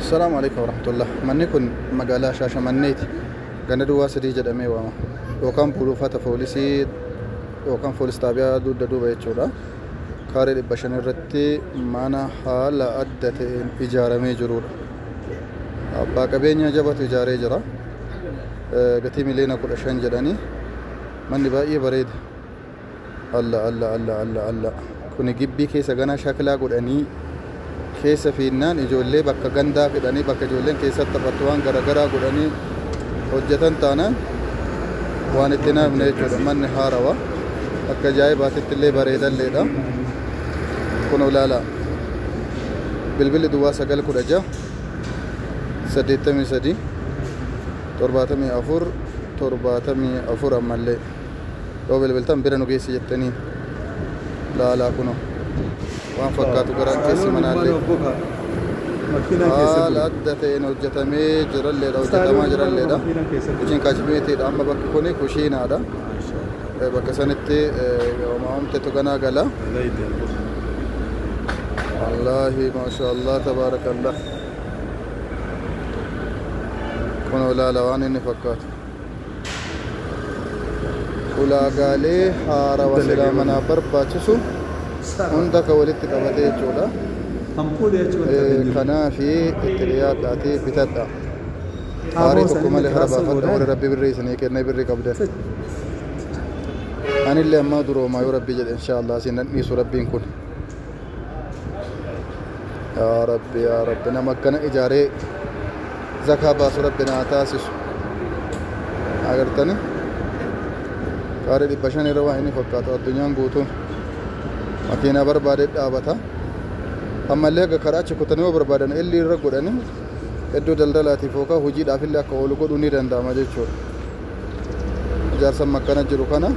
Assalaamu alaikum warahmatullah. Manni kun magaalaa Shaashamanneeti. Ganda duwwaa 3 jedhamee waama. Yookaan buufata poolisii yookaan poolis xaabiyaa dugda duuba jechuudha. Kaaree 500 irratti mana haala adda ta'een ijaaramee jirudha. Abbaa qabeenyaa jabatu ijaaree jira. Gatii 15 miliyoona jedhanii manni baay'ee bareeda. Alla alla alla alla alla. Kuni gibbii keessa ganaa shaklaa godhanii keessa fiinnaan ijoollee bakka gandaa fidanii bakka ijoolleen keessatti taphattu waan garaagaraa godhanii hojjetan taanaan waan itti naafne jechuudha. Manni haarawa akka ajaa'ibaatitti illee bareedalleedha. Kun ilaala. Bilbilli duwwaa 9 16 83 74 74 ammallee yoo bilbiltan bira nu geessi jettanii laalaa kunoo waan fakkaatu garaan keessi manaallee haala adda ta'een hojjetamee jiralleedha, hojjetamaa jiralleedha. Kushiin kaachmeetiidha. Amma bakki kuni kushiinaadha. Bakka sanitti waamamtetu ganaa gala. Wallaahi maasha Allah tabaarakallah. Kunoo ilaala waan inni fakkaatu. Ulaagaalee haarawa silaa manaaf barbaachisu hunda kan walitti qabate jechuudha. Kanaafi itti dhiyaadhaatii bitadha. Aarii tokko malee hara baafadha warri rabbi birrii isinii kennee birrii qabdan. Anillee ammaa duroomaa yoo rabbi jedhe inshaallah isin nan dhiisu rabbiin kun. Yaa rabbi yaa rabbi nama akkana ijaaree zakaa baasu rabbi naa taasisu. Agartani? Kaaree 500 irra waan inni fakkaatu addunyaan guutuun makiinaa barbaade dhaabata. Ammallee akka karaa achi kutanii yoo barbaadan illi irra godhanii iddoo daldalaatiif yookaan hojiidhaaf illee akka oolu godhuu ni danda'ama jechuudha. Ijaarsa amma akkana jiru kana